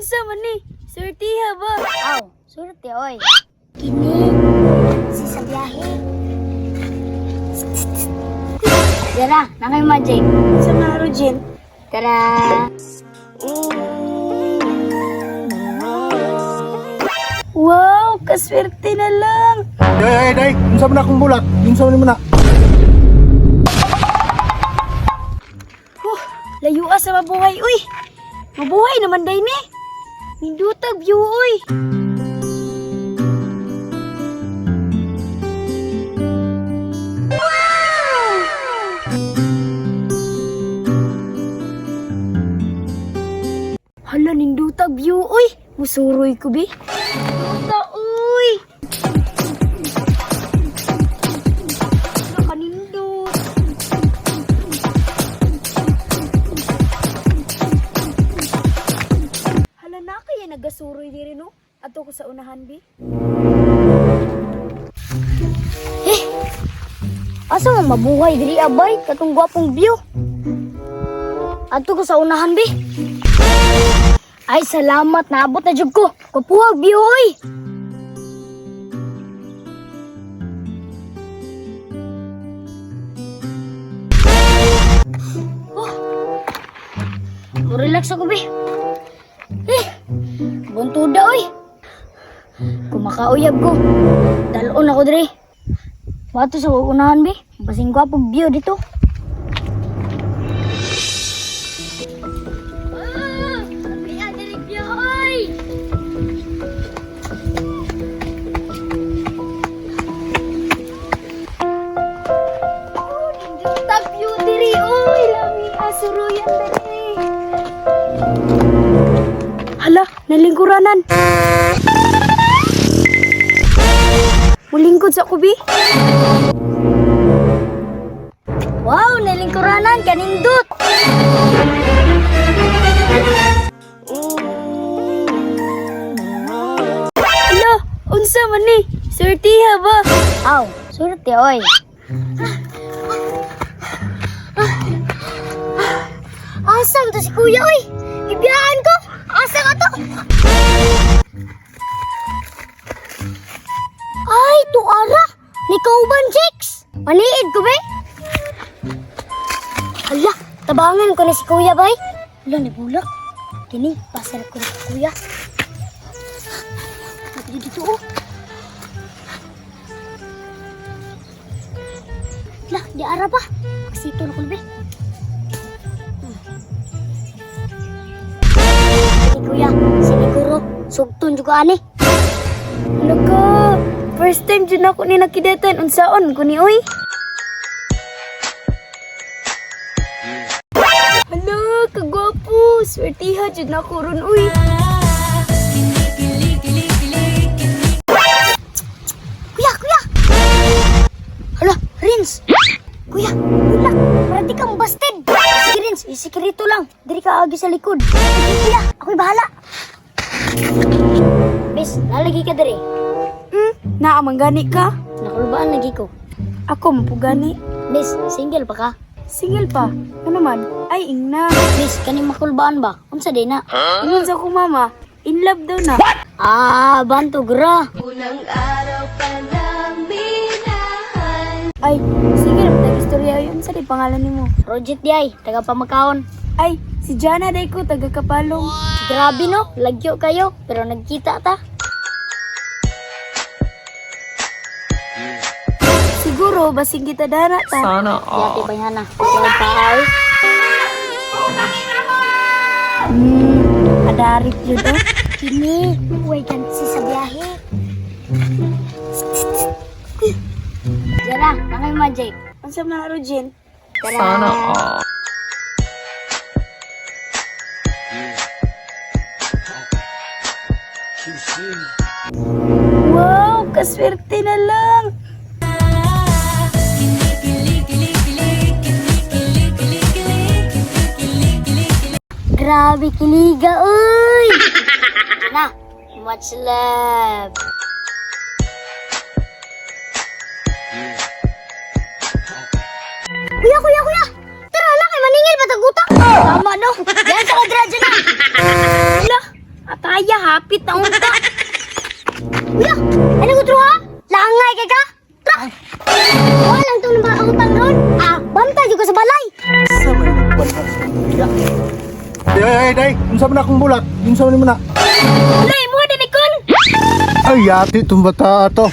Unsa man ni? Swertiha ba? Aw, swerte oy. Kini si sa biyahe. Dara, nangay magic. Unsa man, Rojin? Tara. Wow, kaswerte na lang. Day, day, day. Unsa man akong bulak? Unsa man mo na? Huh, layua sa mabuhay, uy. Mabuhay naman day ni. Nindutag view, uy. Hala, nindutag view, uy. Musuroy ko, bi. Ninduta, uy. Nakanindot. Hala na kaya nagasuroy diri no? Ato ko sa unahan bi. Eh. Asa man mabuhay diri abay katong gwapong view? Adto ko sa unahan bi. Ay salamat naabot na jud ko. Kapuhag view oy. Oh. Mo-relax ako bi. Eh, buntuda oy. Kumakauyab ko. Dalon ako diri. Wato sa unahan bi. Basing gwapong view dito. Ah! Kaya diri view oy. Oh, nindot view diri oy, lami asuroyan diri. Hala, nalingkuranan. Mulingkod sa kubi. Wow, nalingkuranan kanindot. Hala, unsa man ni? Swertiha ba? Aw, swerte oy. Asam to si kuya oy. Ibiyaan ko. Asa ka to? Ay, tuara. Ni kauban chicks. Maniid ko be. Hala, tabangan ko na si kuya bay. Hala, ni bulak. Kini, pasar ko na si kuya. Dito dito oh. Lah, di ara pa. Aksito na kulbe. Sige kuya, siniguro. Sugton juga ani. Hala ka, first time jud nako ni nakidatan unsaon ko ni oy. Hala, kagwapo. Swertiha jud nako ron oy. Kuya, kuya! Hala, Rins! Kuya, good luck. Para di kang busted. Sige, Rins, isikirito lang. Diri ka agi sa likod. Sige, kuya, ako'y bahala. Bes, nalagi ka diri. Naa man gani ka? Nakulbaan lagi ko. Ako mapugani. Bes, single pa ka? Single pa. Ano man? Ay, ingna. Bes, kani makulbaan ba? Unsa day na? Ingon sa ko mama, in love daw na. Ah, banto gra. Ay, sige lang tag istorya yun sa di pangalan nimo. Rojit di ay, taga pamakaon. Ay, si Jana day ko taga Kapalong. Grabe no, lagyo kayo, pero nagkita ta. Siguro basing kita dana ta. Sana Yati all. bayhana. Wala pa ay. Adarit jud oh. Kini, way gansi sa biyahe. Jara, nangay magic. Unsa man Rojin? Tara. Sana all. Wow, kaswerte na lang. Grabe kiliga, uy! Na, much love. Kuya, kuya, kuya! Tara lang, kay maningil pa tag-utak. Tama no. Yan sa kadradya na. Hala, Pataya, hapit na unta. Uya, ano ko truha? Langay kay ka? Tra! Walang itong mga utang ron. Ah, bantay jud ka sa balay. Sa may nagbanha sa iya. Ay, ay, ay, day, unsa man akong bulak? Unsa man mo na? Ulay mo din ikon. Ay, yati itong bata ato.